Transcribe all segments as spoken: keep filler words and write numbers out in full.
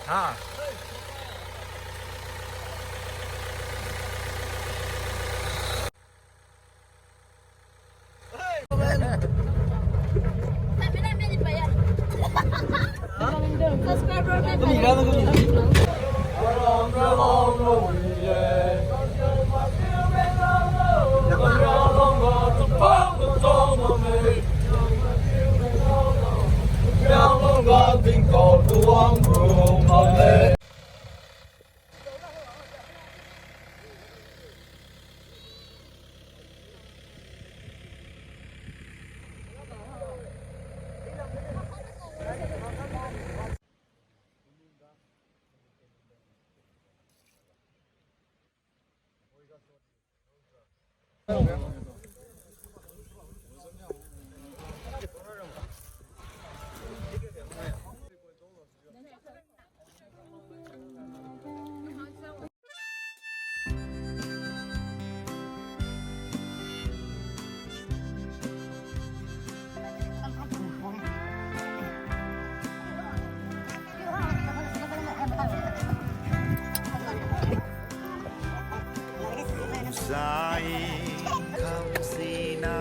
Ha.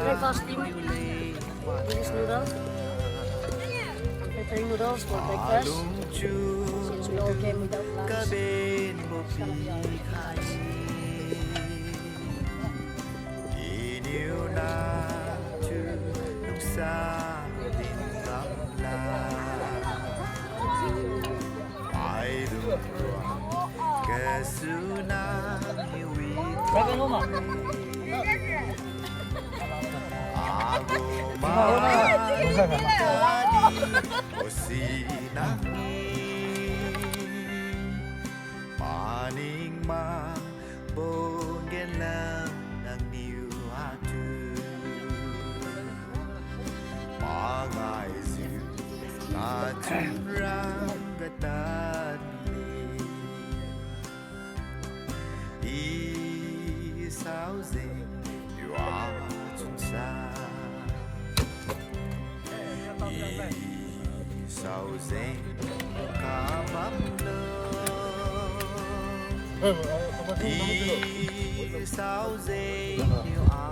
Breakfast team. This is noodles. Preparing noodles for breakfast. Since we all came without lunch. Iniu na tu lungsa din lamla. Ai dung rua kasu na iwi. Agu ma di osi na ngi. Maning ma Bo genlam nangniu atu. Mangai jiu kachun rang katadli. I saojeng niu achun sa. I saojeng kabamlo. I saojeng niu a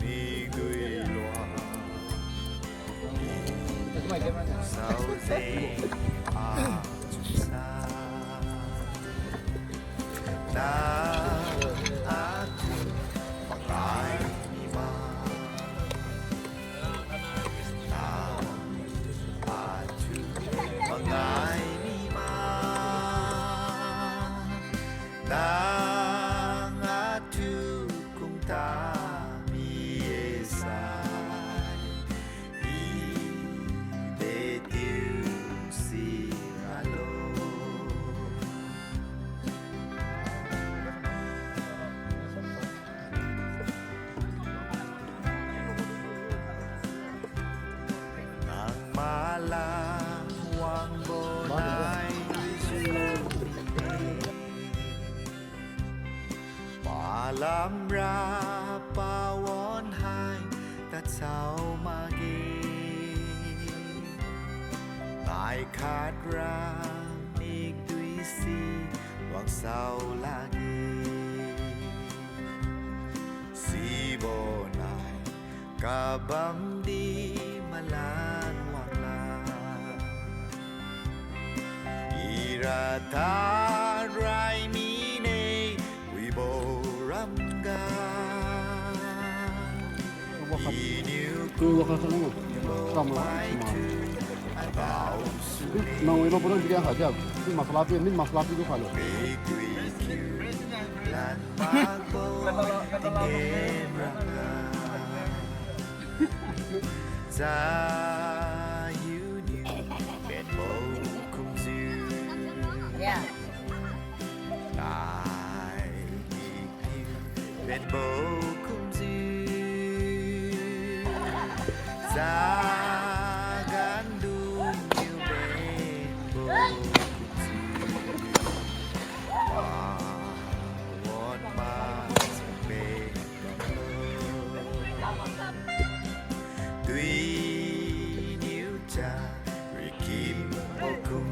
migui lua. I saojeng a chusa. Nang atu mangai mima. Nang atu mangai mima. Nang atu kungta mi-e sai. I detiu siralo. Nang malam wangbo nai risu. Malam ra pawan hai tachao makge. Nai khat ra mikdui si wangsao lakge. Sibo nai kabam di malan wangla. Ira tharai mine wibo ramga. Iniu ku mai tu adao sune. Nang wibo pura jika haja. Meat masala pi, meat masala pi tu khalo. Pigui kiu lan makbo tinggen rangga. Zahiu niu benbo kumjiu. Yeah. Nai niu benbo kumjiu. Zagan dung niu benbo kumjiu. Pawan masing benbo. Tui niu cha rikim bokum.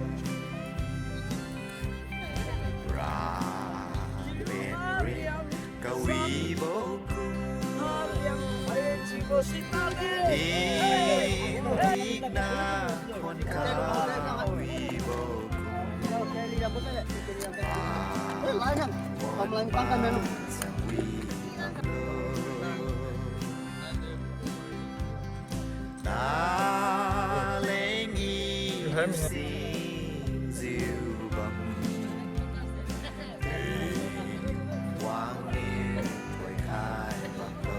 Tingthikna khon kawibo kum. Taleng i singjiu bam. Wangniu thoikhai bamlo.